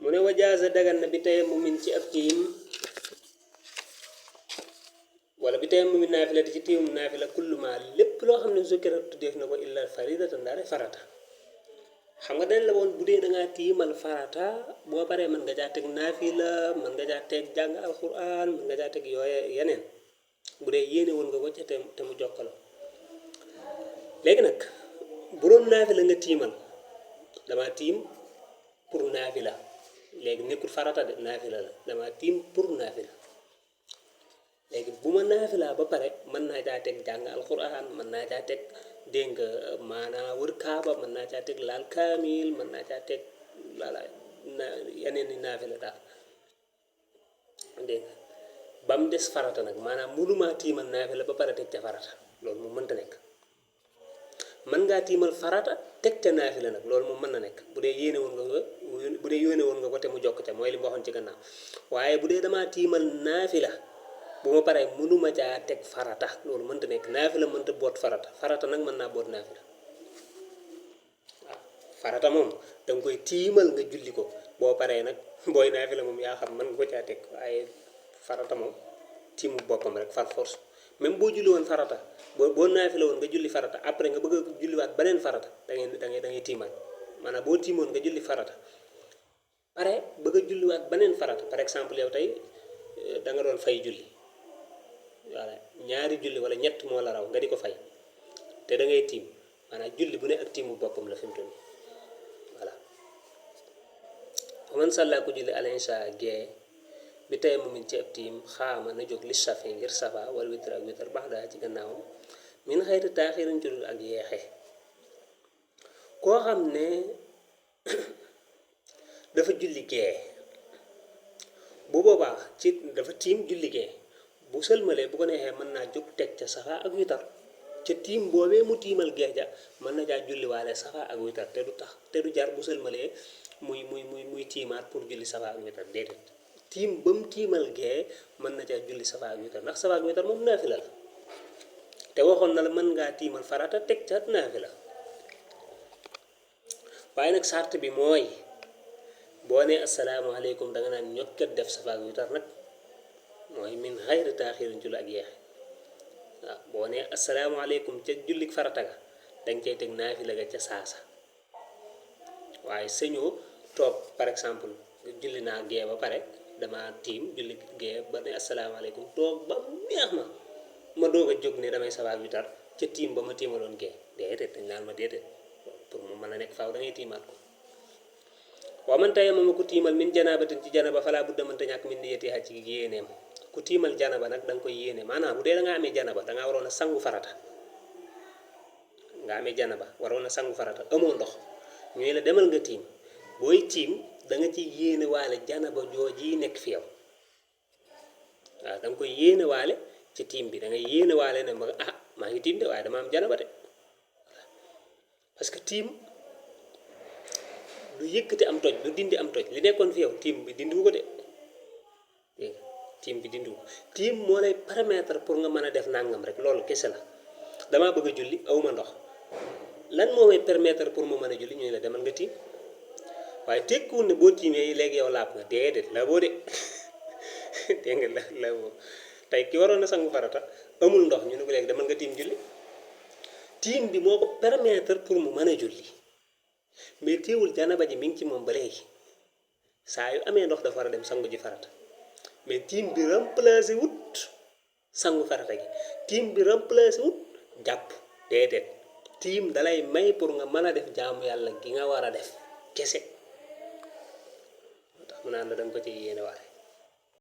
mu ne wajaaza dagan na bi tey mu min ci ab tiim wala bi tey mu min naafila di ci tiimum naafila kullu ma lépp loo xam ne zukkira tuddeef na ko illa faridata ndaare farata xam nga dañ la woon bu dee da ngaa tiimal farata boo paree mën nga jaa teg naafila mën nga jaa teg jàng alquran mën nga jaa teg yooye yeneen bu dee yéene woon nga ko ca te mu jokkaloo léegi nag bu doon naafila nga tiimal dama tiim pour naafila léegi nekkul farata de naafila la dama tiim pour naafila léegi bu ma naafila ba pare mën naa caa teg jàng alquran mën naa caa teg dégg nga maanaa wër kaaba mën naa caa teg laal kaamil mën naa caa teg lala yeneen ni naafila daal dégg nga ba mu des farata nag maanaam mënumaa tiimal naafila ba pare teg ca farata loolu moom mënta nekk mën ngaa tiimal farata teg ca naafila nag loolu moom mën na nekk bu dee yéene woon nga ko bu dee yéene woon nga ko te mu jokk ca mooy li ma waxoon ci gannaaw waaye bu dee damaa tiimal naafila bu ma paree mënuma caa teg farata loolu mënta nekk naafila mënta boot farata nag mën naa boot naafila waaw farata moom danga koy tiimal nga julli ko boo paree nag booy naafila moom yaa xam mën nga ko caa teg waaye farata moom tiimu boppam rek far force même boo julli woon farata boo naafila woon nga julli farata après nga bëgg a julliwaat beneen farata da ngay tiimaat maanaam boo tiimoon nga julli farata pare bëgg a julliwaat beneen farata par exemple yow tey da nga doon fay julli voilà ñaari julli wala ñett moo la raw nga di ko fay te da ngay tiim maanaam julli bu ne ak tiimu boppam la fi mu toll nii voilà man sàllaa ko julli alinsha gee bi tey mu min ci ab tiim xaama na jóg li safe ngir safa wala witar ak witar baax daa ci gannaawam min xëyta taaxiran ci dul ak yeexe koo xam ne dafa julli gee bu boobaa ci dafa tiim julli gee bu sëlmalee bu ko neexee mën naa jóg teg ca safa ak witar ca tiim boobee mu tiimal geeja mën na jaa julliwaale safa ak witar te du jar bu sëlmalee muy tiimaat pour julli safa ak witar déedéet tiim ba mu tiimal gee mën na caa julli safa ak witar ndax safa ak witar moom naafila la te waxoon na la mën ngaa tiimal farata teg ca naafila waaye nag sart bi mooy boo nee asalaamaaleykum da nga naan ñokkat def safa ak witar nag mooy min xayri taaxirin julli ak yeexe waaw boo nee asalaamaaleykum ca julli farata ga danga cay teg naafila ga ca saasa waaye sëñoo toog par exemple julli naa gee ba pare dama tiim julli gee ba ne asalaamaaleykum toog ba neex ma doog a jóg ne damay safa ak witar ca tiim ba ma tiimaloon gee déedéet dañ naan ma déedéet pour mu mën a nekk faaw da ngay tiimaat ko waaw man tey ma ko tiimal min janaabatin ci janaba falaa budda mënta ñàkk min niyatiha ci yéeneem ku tiimal janaba nag da nga koy yéene maanaam bu dee da nga amee janaba da ngaa waroon a sangu farata nga amee janaba waroon a sangu farata amoo ndox ñuy la demal nga tiim booy tiim da nga ci yéene waale janaba jooji nekk fi yow waaw da nga koy yéene waale ci tiim bi da nga yéene waale ne maa ngi tiim de waaye dama am janaba de parce que tiim du yëkkati am toj du dindi am toj li nekkoon fi yow tiim bi dindiwu ko de dégg nga tiim bi dindiwu ko tiim moo lay permettre pour nga mën a def nangam rek loolu kese la damaa bëgg a julli awma ndox lan moo may permettre pour mu mën a julli ñooy la demal nga tiim waaye tekkuwul ne boo tiimee léegi yow laab nga déedéet la boo de dégg nga la boo tey ki waroon na sangu farata amul ndox ñu ne ko léegi demal nga tiim julli tiim bi moo ko permettre pour mu mën a julli mais teewul janaba ji mi ngi ci moom ba léegi saa yu amee ndox dafa war a dem sangu ji farata mais tiim bi remplacé wut sangu farata gi tiim bi remplacé wut jàpp déedéet tiim dalay may pour nga mën a def jaamu yàlla gi nga war a def kese moo tax mu naan la danga ko ci yéene waale